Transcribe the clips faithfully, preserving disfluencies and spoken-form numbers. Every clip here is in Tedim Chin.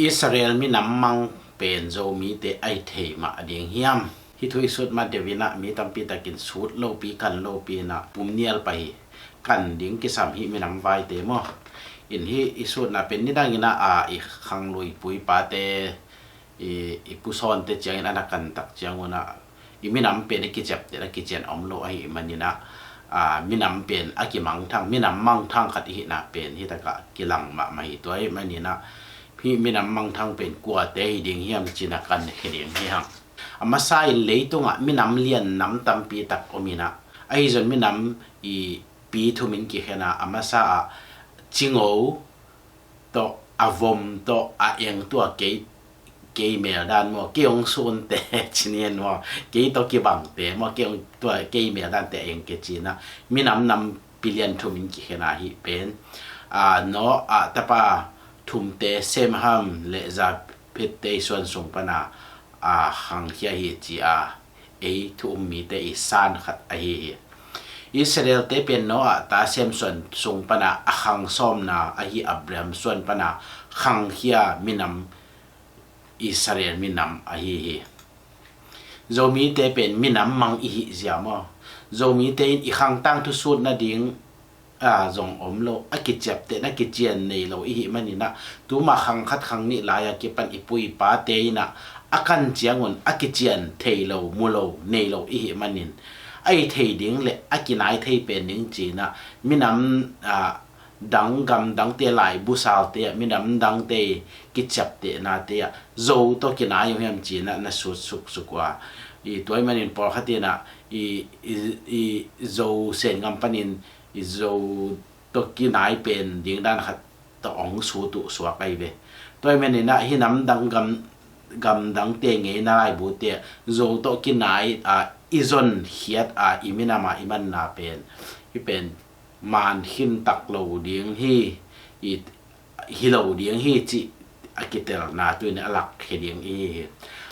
Israel minam mang pen Zomite a hi thei mah ding hiam? Hih thu i sut ma deuh in ah mi tampi takin sut lopi, kan lopi in ah pum nial pah hi. Kan ding kisam hih minam vaite maw. In hih i sutna pen nidang in ah, a, i khanglui pui pate, i, i pu Sawnte ciangin a na kan tak ciangun ah i minam pen a kiciapteh, a kician om lo ahih manin ah, a, minam pen a kimangthang, minam mangthang khat i hihna pen hih takah kilang mahmah hi. Tua ahih manin ah hih minam mangthang pen kuate hi ding hiam ci-in ah kan khia ding hi hang. A masa in leitungah minam lian nam tampi tak om in ah, ahi zong minam i pi thum in kikhen a, a masa ah Cingo tawh, a Vom tawh, a Eng, tua kei, kei mel dan maw, kei hong sunte ci ni hen maw, kei tawh kibangte maw, kei hong, tua kei mel dante a Eng kei ci-in ah minam nam pi lian thum in kikhen a, hih pen, a, Noah tapa thumte Sem, Ham le Jafeth-te i suan sung pan a, a, khangkhia hi ci a, ei thu um mite i san khat ahi hi. Israel-te pen Noah ta Sem suan sung pan a, a khang sawmna ahi Abraham suan pan a khangkhia minam Israel minam ahi hi. Zomite pen minam mang i hih zia maw. Zomite in i khang tangthu sut nading, a, zong om lo, a kiciapteh, a kician nei lo i hih manin ah, tuma khang khat khang nih lai-a kipan i pu i pate in ah a kan ciangun a kician thei lo, mu lo, nei lo i hih manin, a hi thei ding le a kinai thei pen ding ci-in ah minam, a, dang, gam dangte, laibu salte ah, minam dangte kiciaptehnate ah Zo tawh kinai uh hiam ci-in ah na sut suksuk uh a. I tua ahih manin pawlkhat in ah i, i, i Zo Sen gam panin i Zo tawh kinai pen ding dan khat tawh hong sut uh suak ahi ve. Tua ahih manin ah hih namdang gam, gamdangte ngeina laibute ah Zo tawh kinai a i zonkhiat a i minam a i manna pen, hih pen man khin tak lo ding hi, i hi lo ding hi cih a kitelna tuni-in a lakkhia ding i hi hi.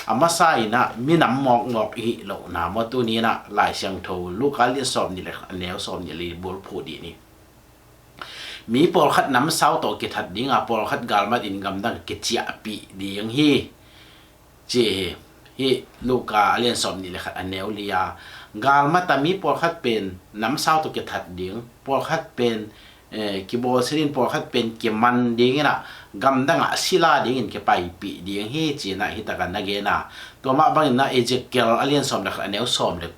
A masa in ah minam mawkmawk i hih lohna maw, tuni-in ah Lai Siangtho Luka lian sawmnih le khat, a neu sawmnih le li bulphuh dih ni. Mi pawlkhat namsau tawh kithat ding a, pawlkhat galmat in gamdang kiciahpih ding hi, ci hi. Hih Luka a lian sawmnih le khat, a neu li-a, galmat a mi pawlkhat pen namsau tawh kithat ding, pawlkhat pen, eh, kibawlsia ding, pawlkhat pen kiman ding in ah, gamdang ah sila dingin kipaipih ding hi, ci-in ah hih takah na gen a. Tua mah bangin ah Ezekiel a lian sawm le khat, a neu sawm le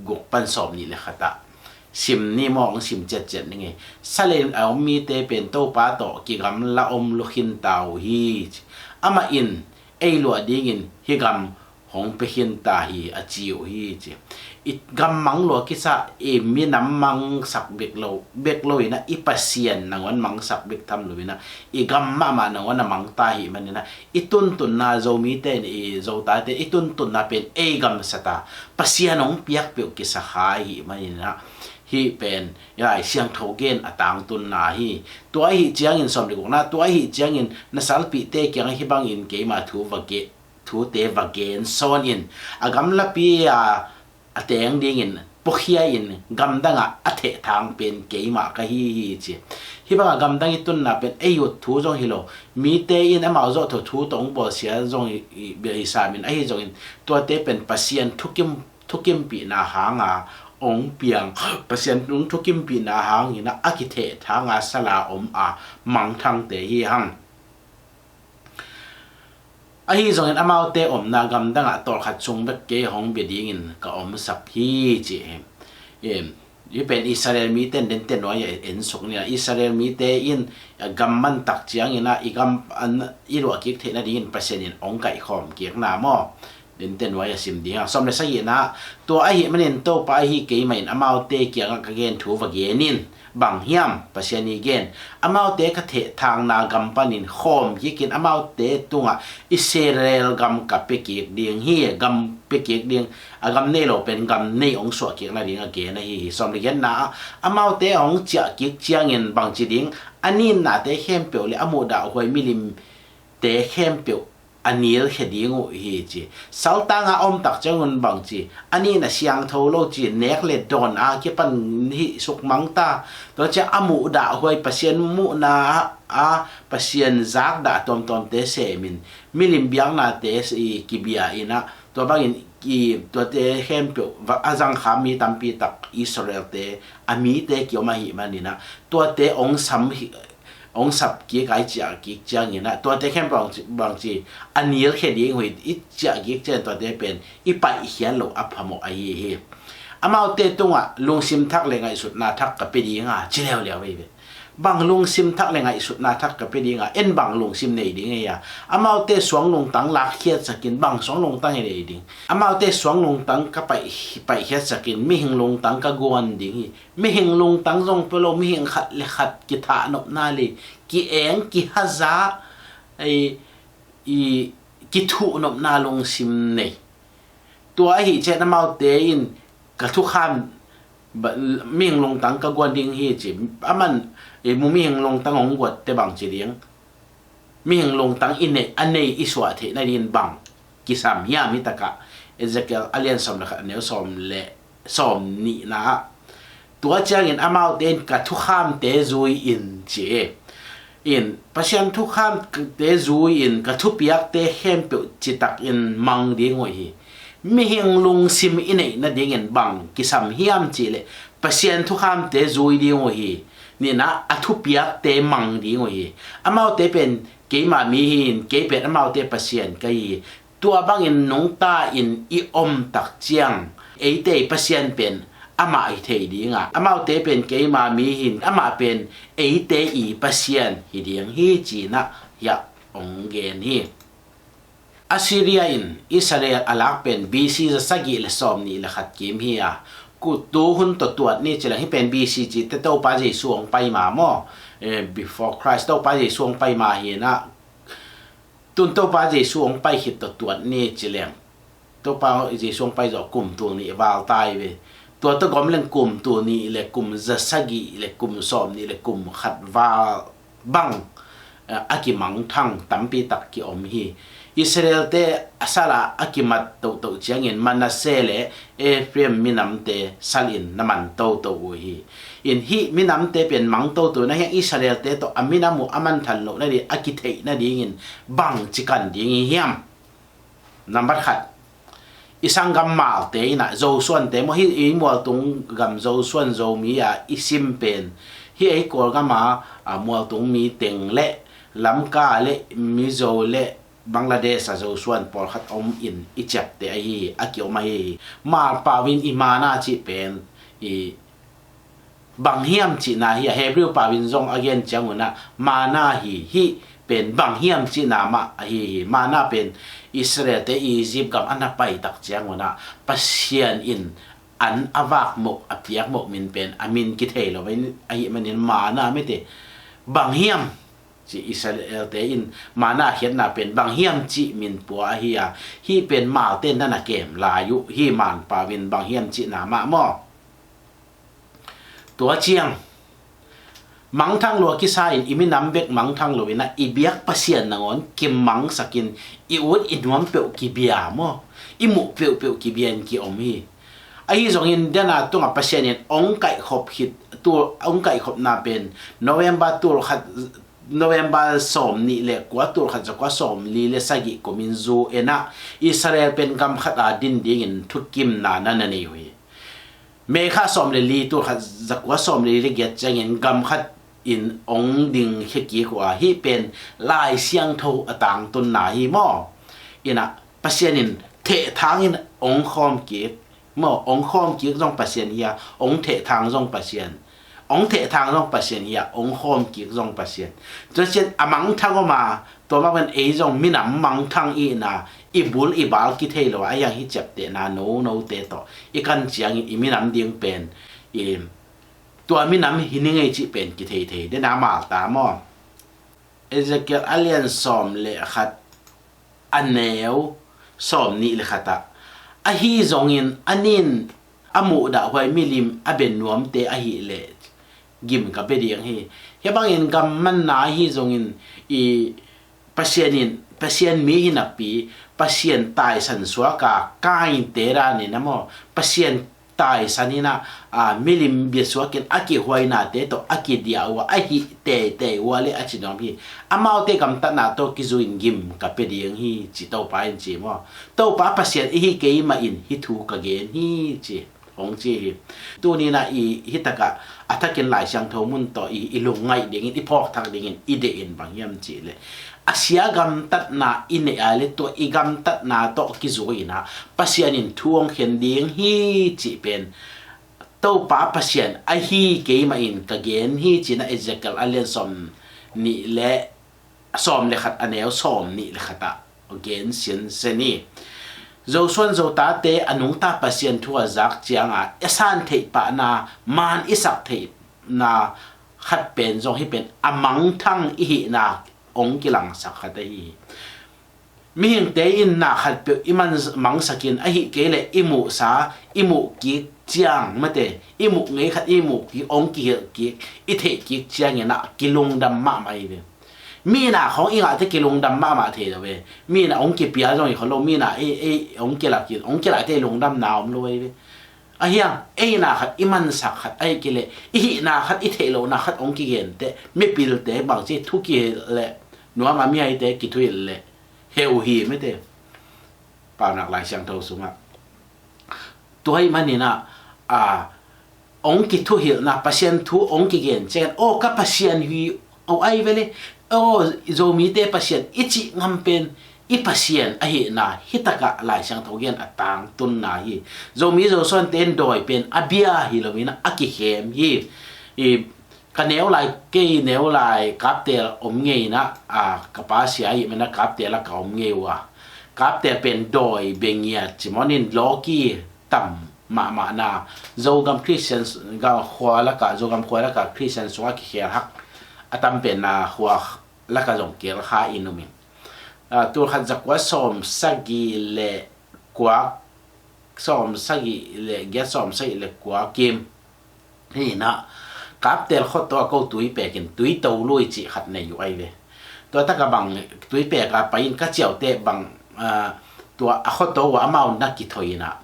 guk pan sawmnih le khat ah sim ni maw, hong sim ciatciat ning ei. Salen a om mite pen Topa tawh kigamla om lua khinta uh hi, ci. Amah in ei luah dingin hih gam hong pia khinta hi, a ci uh hi, ci. I gam mang lua kisa, i minam mangsak bek lo, bek lo in ah i Pasian nangawn mangsak bek tham lo in ah i gam mahmah nangawn a mangta ahih manin ah, i tuntunna, Zomite in, i Zotate in i tuntunna pen ei gamsat a, Pasian hong piak peuh kisa kha ahih manin ah, hih pen i Lai Siangtho gen a tangtunna hi. Tua ahih ciangin sawm le gukna, tua ahih ciangin na salpihte kiangah hih bangin keima thu va ge, thute va gen sawn in, a gamlapi a a teng dingin puakhia in gamdang ah a thehthang pen keimah ka hi hi, ci. Hih bangah gamdang i tunna pen ei ut thu zong hi lo, mite in amau zawh thu, thu tawh hong bawlsia zong hi, hi, bia hi sam in, ahi zongin tuate pen Pasian thukim, thukimpihna hanga hong piang, Pasian hong thukimpihna hangin ah a kithehthanga sala om a mangthangte hi hang. Ahi zongin amaute omna gamdang ah tawlkhat sung bek kei hong bia dingin ka omsak hi, ci hi. Em, hih pen Israel mite in dente nuai ah en suk ni a, Israel mite in a gam man tak ciangin ah i gam an i luah kik theih nadingin Pasian in hong kaihkhawm kikna maw? Dente nuai a sim ding a. Sawm le sagihna, tua ahih manin Topa ahi keimah in amaute kiangah ka gen thu va gen in. Bang hiam? Pasian i gen, amaute ka thehthangna gam panin khawm kikin amaute tungah Israel gam ka pia kik ding hi, gam pia kik ding, a gam nei lo pen gam nei hong suah kik nading a gen ahi hi. Sawm le giatna ah, amaute hong ciah kik ciangin bangci ding, a ninnate khempeuh le a muhdahhuai milimte khempeuh a nilkhia ding uh hi ci. Saltang a om tak ciangun bang ci, a nih na siangtho lo ci, nek le dawn a kipan hih sukmang ta. Tua ciang a muhdahhuai, Pasian muhna a Pasian zakdah tuamtuamte semin, milim biaknate i kibia inah, tua bangin i tuate khempeuh va-, a zangkham mi tampi tak Israel-te a mite kiom ahih maninah, tuate ong sam hi, ong sap kik a i ciah kik cianginah, tuate khempeuh bang ci, bang ci, a nilkhia ding uh hi. I ciah kik ciang tuate pen i paihkhiat loh a phamawh ahi hi. Amaute tungah lungsim thak le ngaihsutna thak ka pia dinga ci leuleu veve. Bang lungsim thak le ngaihsutna thak ka pia dinga, en bang lungsim nei ding hi a? Amaute suang lungtang lakkhiatsakin, bang suang lungtang hi nei ding? Amaute suang lungtang ka paih, paihkhiatsakin, mihing lungtang ka guan ding hi. Mihing lungtang zong pia lo, mihing khat le khat kithahnopna le ki-eng kihaza, ei, i kithuhnopna lungsim nei. Tua ahi cian amaute in ka thukham, ba-, mihing lungtang ka guan ding hi ci. Aman, ei, mu mihing lungtang hong guatte bang ci ding? Mihing lungtang i nei, a nei i suah theih nadingin bang kisam hiam? Hitakah Ezekiel a lian sawm le khat, a neu sawm le sawm nihna ah, tua ciangin amaute in ka thukhamte zui in ci. In, Pasian thukhamte zui in, ka thupiakte khempeuh citakin mang ding uh hi. Mihing lungsim i neih nadingin bang kisam hiam cihleh, Pasian thukhamte zui ding uh hi. Nihna, a thupiakte mang ding uh hi. Amaute pen keima mi hi in, kei pen amaute Pasian ka hi hi. Tua bangin nungta in i om tak ciang, eite i Pasian pen amah hi thei dinga, amaute pen keima mi hi in, amah pen eite i Pasian hi ding hi, cinah hiah hong gen hi. Assyria in Israel a lak pen B C za sagih le sawm nih le khat kim hi a, ku tu hun tawh tuat ni ci leng, hih pen B C cihte Topa Jesu hong pai ma maw? Eh, before Christ, Topa Jesu hong pai ma hi inah, tun Topa Jesu hong pai khit tawh tuat ni ci leng, Topa Jesu hong pai zawh kum tul nih val tai ve. Tua tawh gawm leng kum tul nih le kum za sagih le kum sawm nih le kum khat val bang, eh, a kimangthang tampi tak kiom hi. Israel-te a sal a a kimat tohtoh ciangin Manasseh le Ephraim minamte sal in na man toto uh hi. In, hih minamte pen mang toto na hiang, Israel-te tawh a minam uh a manthan loh nading, a kitheih nadingin bang ci kan ding hi hiam? Nambat khat, i sanggam malte inah, Zosuante maw, hih i mualtung gam Zosuan Zomi a i sim pen, hih ei Kawlgam a, a, mualtung mi teng le Lamka le Mizo le Bangladesh a Zosuan pawlkhat om in i ciapteh ahi hi, a kiom ahi hi. Malpau in i mana cih pen i bang hiam cihna hi a, Hebrew pau in zong a gen ciangunah mana hi, hih pen bang hiam cihna mah ahi hi. Mana pen Israel-te Egypt gam a na pai tak ciangunah Pasian in an a vakmoh, a piakmoh min pen a min kithei lo ahih manin mana mite. Bang hiam ci, Israel-te in mana khiatna pen bang hiam cih min pua ahi a, hih pen malte na na kem lai uh hi. Malpau in bang hiam cihna mah maw? Tua ciang mangthang lua kisa in, i minam bek mangthang lo inah, i biak Pasian nangawn kimangsakin, i ut i nuam peuh kibia maw, i muh peuhpeuh kibia in kiom hi. Ahi zongin dena tungah Pasian in ong kaihkhop khit, tul, ong kaihkhopna pen November tul khat, November sawm nih le kua, tul khat za kua sawm li le sagih kumin zu enah Israel pen gam khat a din dingin thukimna na na nei uh hi. May kha sawm le li, tul khat za kua sawm le li le giat ciangin gam khat in ong dingkhia kik uh a, hih pen Lai Siangtho a tangtunna hi maw? Inah Pasian in thehthang in ong khawm kik maw, ong khawm kik zong Pasian hi a, ong thehthang zong Pasian. Ong thehthang zong Pasian hi a, ong khawm kik zong Pasian. Tua cian a mangthang om a, tua bang pen ei zong minam mangthang ihna, i bul i bal kithei lo a, a hiang hih ciaptehna nonote tawh i kan ciangin i minam ding pen, i, tua minam hi ni ngei cih pen kitheithei dena malta maw? Ezekiel a lian sawm le khat, a neu sawm nih le khat ah, ahi zongin a nin a muhdahhuai milim a bia nuamte ahih leh gim ka pia ding hi. Hih bangin gam manna ahi zongin i Pasian in Pasian mi hi napi, Pasian taisan suaka Kain te danin a maw, Pasian taisan in a, a, milim biasuakin a kihuainate tawh a kidiah uh a, a hih teitei uh a le a ci nuam hi. Amaute gamtatna tawh kizui in gim ka pia ding hi, ci Topa in ci maw. Topa Pasian i hi kei mah in hih thu ka gen hi, ci. Hong ci hi. Tuni in a i hih takah a thakin Lai Siangtho mun tawh i, i lungngaih dingin, i phawk thak dingin i deih in bang hiam cih leh, a sia gamtatna i neih a le tua i gamtatna tawh kizui in a Pasian in thu hong khen ding hi cih pen Topa Pasian a hi kei mah in ka gen hi, ci in a Ezekiel a lian sawm nih le sawm le khat a neu sawm nih le khat ah gen sinsen hi. Joshua in Jotate a nungta Pasian thu a zak cianga i san theih pahna, man i sak theihna khat pen zong hih pen a mangthang i hihna hong kilangsak khat ahi hi. Mihingte in na khatpeuh i man mangsakin, ahih kei leh i muhsa, i muh kik ciang mate, i muh ngei khat i muh kik, hong kihilh kik, i theih kik ciangin a kilungdam mahmah hi ve. Mi na khawng i ngahte kilungdam mahmah thei lo ve. Mi na hong kipial zong hi kho lo, mi na ei, ei hong kilakin, hong kilakte lungdamna om lo hi ve. Ahiang, ei na khat i mansak khat ahih kei leh, i hihna khat, i theih lohna khat hong kigente, mipilte bangci thu kihilh leh, nuam a mihaite kithuhilh leh, heuh hi mate. Paunak Lai Siangtho sungah. Tua ahih manin a, a, hong kithuhilhna, Pasian thu hong kigen ciangin, aw, ka Pasian hi, aw, ai ve le, aw, Zomite Pasian i cih ngam pen i Pasian ahihna hih takah Lai Siangtho gen a tangtunna hi. Zomi Zosuan ten dawi pen a bia hi lo in a kikhem hi. I, ka neu lai, kei neu lai Kaptel om ngei in a, a, ka pa sia ahih manin a Kaptel ah ka om ngei uh a. Kaptel pen dawi bia ngiat ci maw, in lawki tam mahmahna, Zogam Christian ga khua lakah, Zogam khua lakah Christian sungah kikhel hak a tam penna khua lakah zong kikha in um ing. A, tul khat za kua sawm sagih le kua, sawm sagih le giat, sawm sagih le kua kim hi in a, Kaptel khuato a ko Tuipeek in Tuito Lui cih khat nei uh ai ve. Tua takah bang Tuipeek a pai in ka ciaute bang, a, tua a khuato uh a amau na kithoih in a,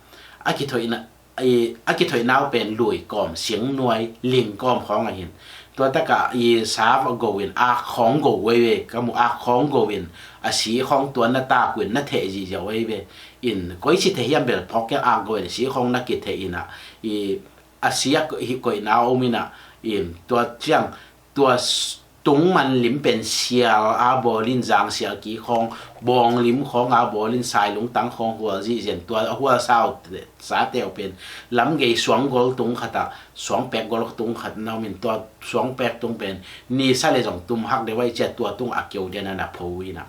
a kithoih in a, i, a kithoihna uh pen lui kawm, singnuai, ling kawm khawng ahi in. Tua takah i sa go in ak khawng go uh ai ve, ka mu ak khawng go in a si khawng tua na tak uh in na theh zihziah uh ai ve. In koi ci thei hiam bel phawk kei ak go in a si khawng na kitheh in a, i, a si a hih koihna om in a, in tua ciang, tua s-, tung man lim pen sial a bawl in, zang sial kik khawng, bawng lim khawng a bawl in, sai lungtang khawng hual zihziah in, tua a hual sau te, sa teu pen lamgei suang gol tung khat ah, suang pek gol tung khat na om in, tua suang pek tung pen ni sa le zong tum hak deuh ai ciah, tua tung a keu den a na pho in a.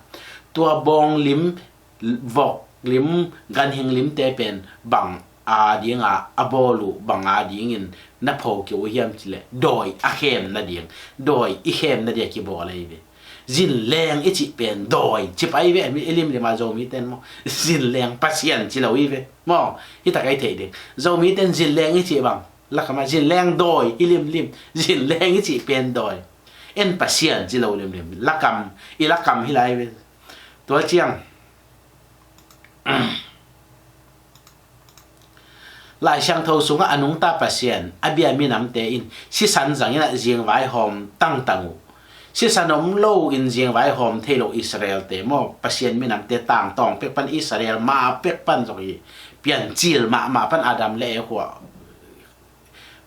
Tua bawng lim, vok lim, ganhing limte pen bang a dinga a bawl uh, bang a dingin na pho kei uh hiam cih leh, dawi a khem nading, dawi i khem nading a kibawl ahi ve. Zinleng i cih pen dawi ci pai ve, mi i limlim a Zomite in maw. Zinleng Pasian ci lo hi ve maw. Hih tak ai thei ding. Zomite in zinleng i cih bang, lakam ah zinleng dawi hi limlim. Zinleng i cih pen dawi. En Pasian ci lo limlim. Lakam, i lakam hi lai ve. Tua ciang Lai Siangtho sungah a nungta Pasian a bia minamte in sisan zangin a zingvai hawm tangtang uh. Sisan om lo in zingvai hawm thei lo Israel-te maw, Pasian minamte tangtawng pek pan, Israel ma pek pan zong hi, piancil mahmah pan Adam le Eva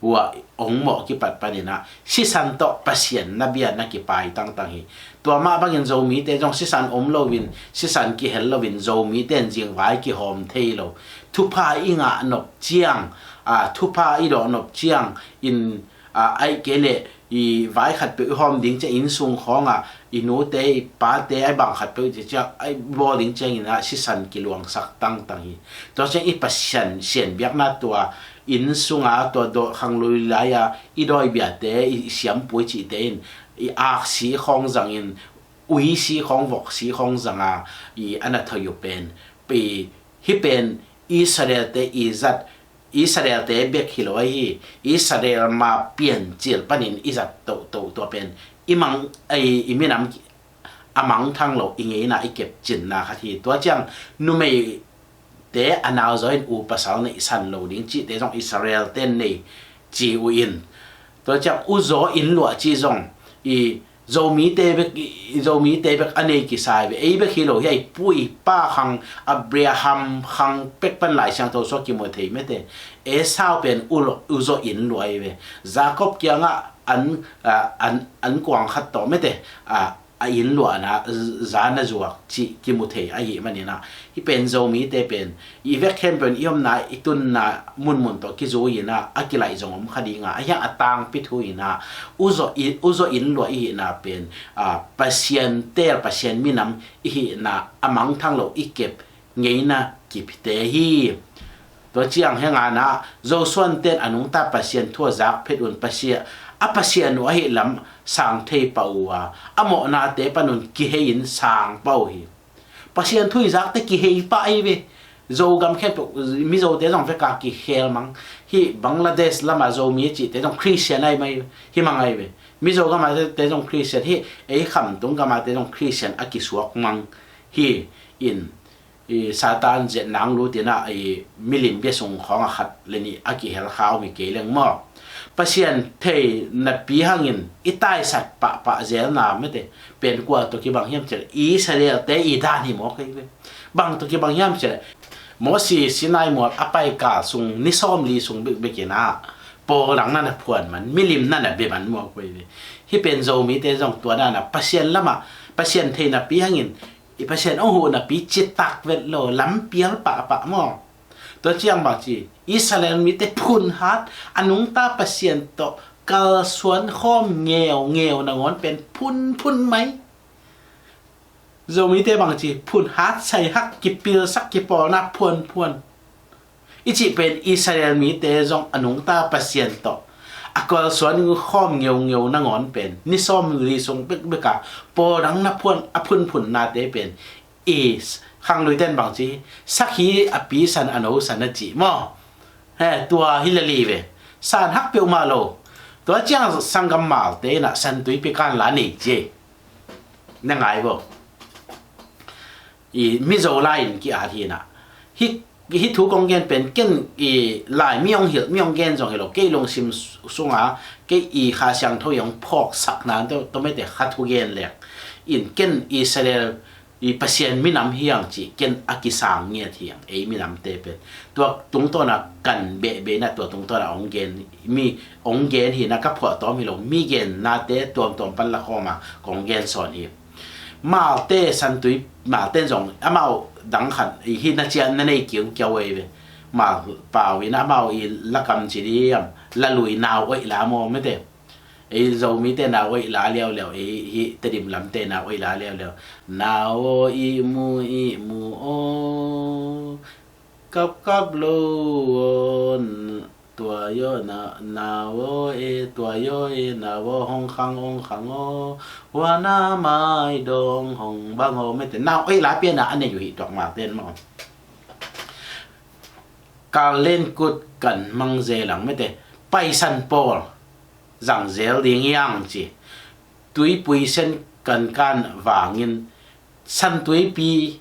uh a hong mawh kipat panin a sisan tawh Pasian na bia na kipai tangtang hi. Tua mah bangin Zomite zong sisan om loin, sisan kihel loin Zomite in zingvai kihawm thei lo. Thupha i ngah nop ciang, a, thupha i dawh nop ciang in, a, ahih kei leh i vai khatpeuh i hawm ding ciang, inn sung khawngah i nute i pate a bang khatpeuh i ciang a bawl ding ciangin a sisan kiluangsak tangtang hi. Tua ciang i Pasian sianbiakna tua inn sunga tua dawh khanglui lai-a i dawi biate, i siampui cihte in i aksi khawng zangin, uisi khawng, voksi khawng zanga i a na thoi uh pen, i, hih pen Israel-te i zat, Israel-te bek hi lo ahi, Israel ma piancil panin i zat tohtoh tua pen i mang, i, i minam a mangthang lo i ngeina i kepcinna khat hi. Tua ciang numeite a nau zaw in u pasal neihsan lo ding cihte zong Israel ten nei ci uh in. Tua ciang u zaw inn luah ci zong i Zomite bek, i Zomite bek a nei kisai ve. Ei bek hi lo hi, a i pu i pa khang, Abraham khang pek pan Lai Siangtho sua kimu thei mete. Esau pen u lo, u zaw inn luah hi ve. Jacob kiangah an, a, an, an kuang khat tawh mete, a, a inn luahna, z-, zan a zuak cih kimu thei ahih maninah, hih pen Zomite pen i vek khempeuh in i omna i tunna munmun tawh kizui inah a kilaih zong om kha dinga, a hiang a tangpi thu inah u zaw i, u zaw inn luah i hihna pen, a, Pasian teel, Pasian minam i hihna a mangthang lo i kep ngeina kipte hi. Tua ciang hengana Joshua ten a nungta Pasian thu a zak phet un, Pasian, a Pasian uh ahi lam sang thei pah uh a, a mawhnate panun kihei in sang pah uh hi. Pasian thu i zakte kihei pah ahi ve. Zogam khempeuh, Mizote zong veka kikhel mang. Hih Bangladesh lama Zomi cihte zong Christian ahi mai, hi mang ahi ve. Mizo gamate zong Christian hi, ei Khamtung gamate zong Christian a kisuak mang hi in. I Satan zet nang lutinah i milim bia sung khawng a khat le nih a kihel kha om hi kei leng maw. Pasian thei napi hangin i taisat pahpah zelna mete pen kua tawh kibang hiam cileh Israel-te i dan hi maw kei ve. Bang tawh kibang hiam cileh Moses Sinai mual a paikal sung ni sawmli sung bekbek inah pawl dang na na phuan man, milim na na bia man maw kei ve. Hih pen Zomite zong tua dana Pasian lamah Pasian thei napi hangin i Pasian hong huh napi citak vet lo, lampial pahpah maw. Tua ciang bang ci, Israel mite phunhat, a nungta Pasian tawh kalsuan khawm ngeungeu nangawn pen phunphun mai. Zomite bang ci, phunhat, saihak, kipilsak, kipawlna phuanphuan. I cih pen Israel mite zong a nungta Pasian tawh a kalsuan khawm ngeungeu nangawn pen ni sawmli sung bekbeka pawl dang na phuan a phunphunnate pen i khangluiten bang ci, sakhi a pi san a no san a cih maw. He, tua hi le li ve. San hak peuhmah lo. Tua ciang sanggam Malte inah Santuipi kan la nei ci. Na ngai bo. I Mizo lai-in ki-at hinah. Hih, hih thu kong gen pen ken i lai mi hong hilh, mi hong gen zong hi lo. Kei lungsim sunga kei i Kha Siangtho i hong phawksak nan tawh, tawh mete kha thu gen leng in ken Israel i Pasian minam hiang cih ken a kisang ngiat hiang, ei minamte pen. Tua tungtawna kan behbeh na tua tungtawna hong gen, mi hong gen hi na ka phuahtawm hi lo, mi gen nate tuamtuam pan la khawma kong gen sawn hi. Malte Santui, Malte zong amau dang khan hi na cian na nei kiukiau ei ve. Mal pau in amau i lakam ci diam, la lui nau oih la maw mete. Ei Zomite nau oih la liauliau, ei hi Tedim lamte nau oih la liauliau. Nau aw ihmu ihmu aw, kapkap lo aw, tua yo na, nau aw e, tua yo e, nau aw hong khang hong khang aw, huana mai dong hong bang aw mete. Nau oih la piana a nei uh hi tuak Malten maw. Kal len kut kan mang zelang mete. Paisan pawl zang zel ding hiang ci. Tuipui sen kan kan vangin, Santuipi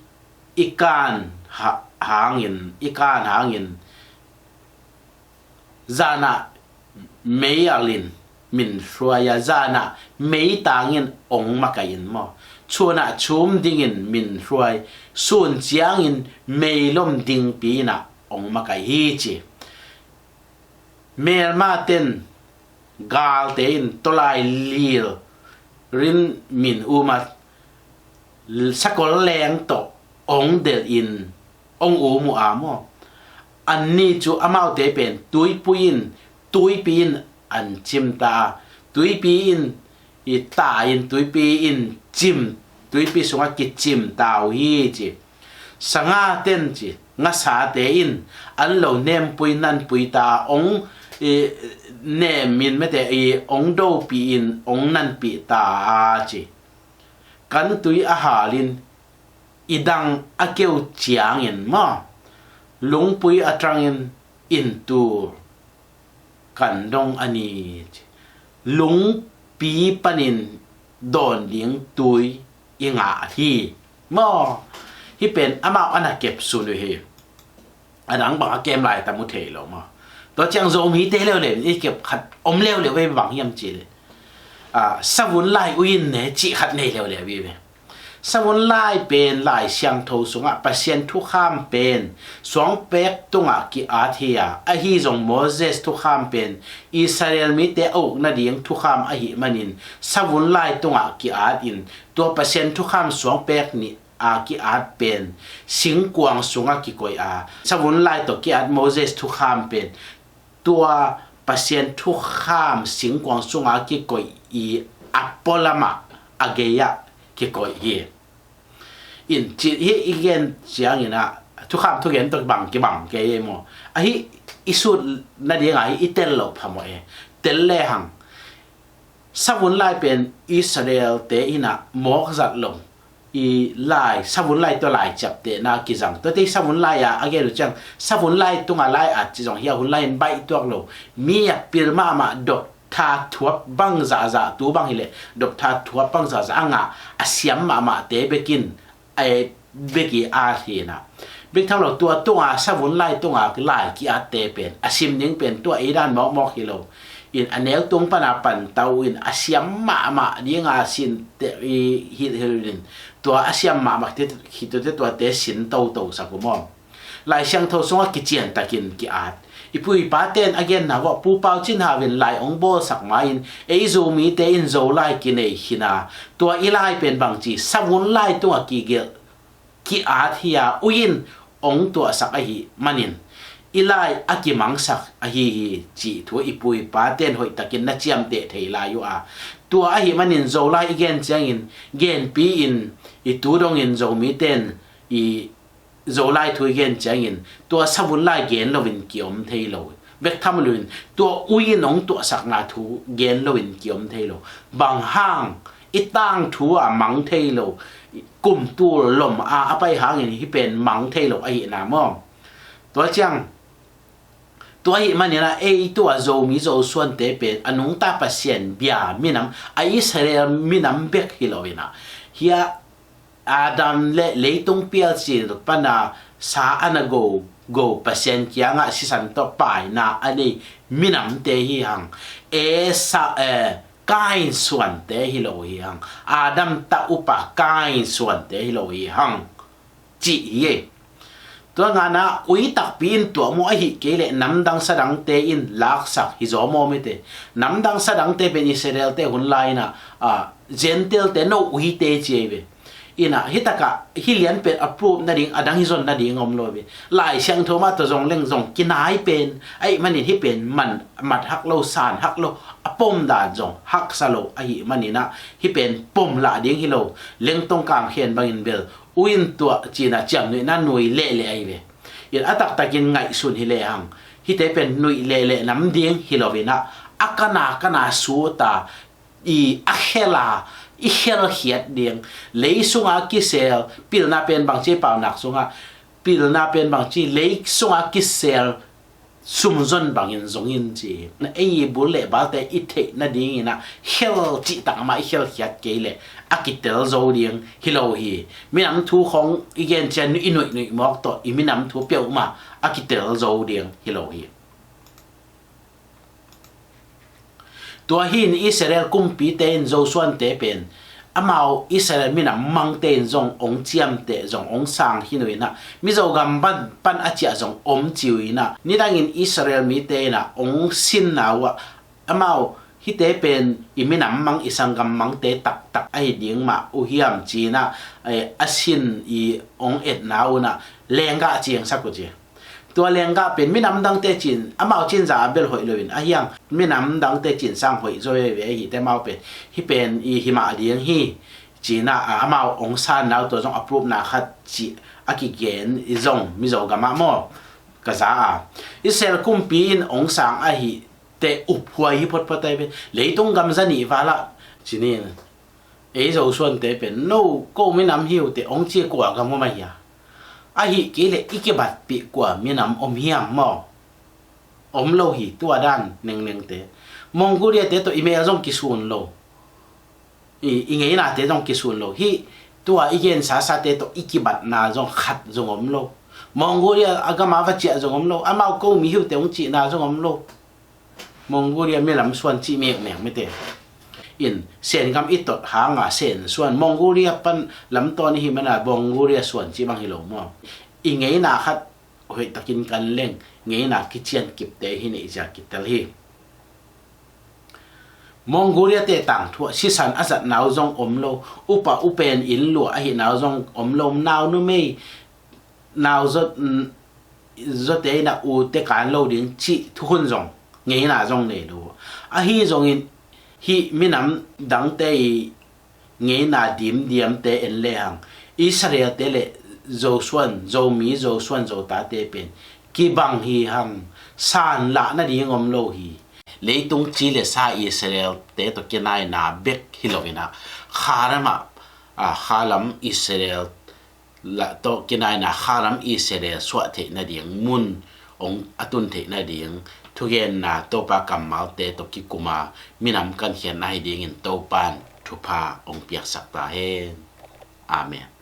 i kan ha-, hangin, i kan hangin, zanah mei alin min hruai a, zanah mei tangin ong makai in maw. Chunah chum dingin min hruai, sun ciangin meilom dingpi inah ong makai hi ci. Melma ten galte in tolai lil rin min umat sakol leng tawh ong delh in ong um uh a maw. Anni cu amaute pen tuipui in, tuipi in an cimta a, tuipi in i ta in, tuipi in cim, tuipi sungah kicimta uh hi ci. Sanga ten ci, ngasate in an lo nempui nanpui ta a, ong i nem in mete i ong dopih in ong nanpih ta a ci. Kan tui a halin i dang a keu ciangin maw, lungpui a trangin in tul kan dong a ni ci. Lungpi panin dawn ding tui i ngah hi maw. Hih pen amau a na kep sun uh hi. A dang bang a kem lai ta mu thei lo maw. Tua ciang Zomite leuleu in i kep khat om leuleu ve, bang hiam cih leh, a, savun lai ui in ne cih khat nei leuleu hi ve. Savun lai pen Lai Siangtho sungah Pasian thukham pen suangpek tungah ki-at hi a, ahi zong Moses thukham pen Israel mite a uk nading thukham ahih manin savun lai tungah ki-at in, tua Pasian thukham suangpek nih a ki-at pen singkuang sungah kikoih a, savun lai tawh ki-at Moses thukham pen tua Pasian thukham singkuang sungah kikoih i a pualamah a gei-ah kikoih hi. In cih hi i gen ciangin ah, thukham thugen tawh kibang kibang kei ei maw. Ahi i sut nadingah hi i tel loh phamawh e. Tel lehang savun lai pen Israel-te in ah mawk zat lo i lai, savun lai tawh lai ciaptehna kizang. Tuate savun lai-a a gen uh ciang, savun lai tungah lai at ci zong hi a, hun lai in baih tuak lo. Mi a pil mahmah dop tha thuap bang zahzah, tu bang hileh dop tha thuap bang zahzah a ngah, a siam mahmahte bekin, a bek i at hi in ah. Bek tham lo, tua tunga savun lai tunga lai ki-atte pen a sim ding pen tua ei dan mawkmawk hi lo. In a neu tung pana pantau in a siam mahmah dinga sin te i hilhilh in, tua a siam mahmah te hi, tuate tuate sin toto sak uh maw. Lai Siangtho sungah kician takin ki-at. I pu i pate in a genna vawh Pu Pau Cin Hau in lai ong bawlsak ma-in ei Zomite in Zolai kinei hi na, tua i lai pen bangci savun lai tungah kigelh ki-at hi a, ui in ong tuahsak ahih manin i lai a kimangsak ahi hi cih thu i pu i pate in hoihtakin na ciamteh thei lai uh a. Tua ahih manin Zolai i gen ciangin genpi in, i tu dongin Zomite in i Zolai thu i gen ciangin tua savun lai gen loin kiom thei lo. Bek tham loin tua ui in ong tuahsakna thu gen loin kiom thei lo. Bang hang? I tangthu a mang thei lo. Kum tul lom a a pai hangin hih pen mang thei lo ahihna maw. Tua ciang, tua ahih manin ah ei tua Zomi Zosuante pen a nungta Pasian bia minam, a Israel minam bek hi loin ah, hia Adam le leitung pialcil pana sa a na go, go Pasian kiangah sisan tawh paina a nei minamte hi hang. Esau, eh, Kain suante hi lo hi hang. Adam ta upa Kain suante hi lo hi hang, cih hi ei. Tua ngana ui takpi in tuah maw, ahih kei leh namdang sadangte in laksak hi zaw maw mite. Namdang sadangte pen Israelte hun lai-in ah, ah, Gentilte no uite ci ei ve. Inah, hih takah, hih lian pen a proof nading, a dang hi zon nading om lo ve. Lai Siangtho mah tawh zong leng zong kinai pen, ahih manin hih pen man, mat hak lo, san hak lo, a pom dan zong haksa lo ahih maninah, hih pen pom lah ding hi lo, lengtong kang khen bangin bel, u in tuah cinah ciamnuihna nui lehleh ahi ve. In a taktakin ngaihsun hi lehang, hihte pen nuih lehleh nam ding hi loinah, a kana kana suta, i a khela, i khelkhiat ding, lei sunga kisel, pilna pen bangci paunak sungah, pilna pen bangci, lei sunga kisel, sumzon bangin zongin ci hi. Ei i bul le balte i theih nadinginah, khel cihtak amah i khelkhiat kei leh, a kitel zo ding hi lo hi. Minam thu khong i gen cian i nuihnuih mawk tawh, i minam thu peuhmah a kitel zo ding hi lo hi. Tua hi in Israel kumpite in Josuante pen, amau Israel minam mangte in zong ong ciamteh, zong ong sang hi nuinah, Mizo gam pan, pan a ciah zong om ci uinah, nidangin Israel mite inah ong sinna uhah, amau hihte pen i minam mang, i sanggam mangte taktak ahi ding mah uh hiam cinah, eh, a sin i ong etna unah, lenggah ciangsak uh ci. Tua lenggah pen minam dangte cin, amau cin za a bel hoih loin, a hiang minam dangte cin sang hoih zo ve ve hihte amau pen, hih pen i himah ding hi cinah, a, amau ong san nau tua zong a prupna khat cih a kigen i zong Mizo gamah maw, ka za a. Israel kumpi in ong sang ahi teh uphuai hi photphot ahi ve. Leitung gam za nih valah cinin, ei Josuante pen, no, ko minam hi uh teh ong ci kua gam om ahi a. Ahih kei leh i kibatpih kua minam om hiam maw? Om lo hi, tua dan nengnengte. Mongoliate tawh i mel zong kisun lo. I, i ngeinate zong kisun lo. Hih Tua i gensasate tawh i kibatna zong khat zong om lo. Mongolia a gama va ciah zong om lo. Amau ko mi hi uh teh hong cihna zong om lo. Mongolia minam suan cih mekmek mite in Sen gam i tot hanga Sen suan, Mongolia pan lamtawn i hih mana Mongolia suan cih bang hi lo maw? I ngeina khat hoihtakin kan leng, ngeina kician kipte hi neih zia kitel hi. Mongolia te tangthu ah sisan a zatna uh zong om lo. Upa upen inn luah ahihna uh zong om lo. Nau numei, nau zawte in a ute kan lo ding cih thukhun zong, ngeina zong nei lo. Ahi zongin hih minam dangte i ngeina dimdiamte en lehang, Israelte le Zosuan, Zomi, Zosuan, Zotate pen kibang hi hang, san lah nading om lo hi. Leitung ci le sa Israelte tawh kinaina bek hi lo in a, khalam ah, a, khalam Israel lah tawh kinaina khalam Israel suah theih nading mun hong a tun theih nading thugenna Topa kammalte tawh kikuma minam kankhiatna hi dingin Topan thupha hong piaksak ta hen. Amen.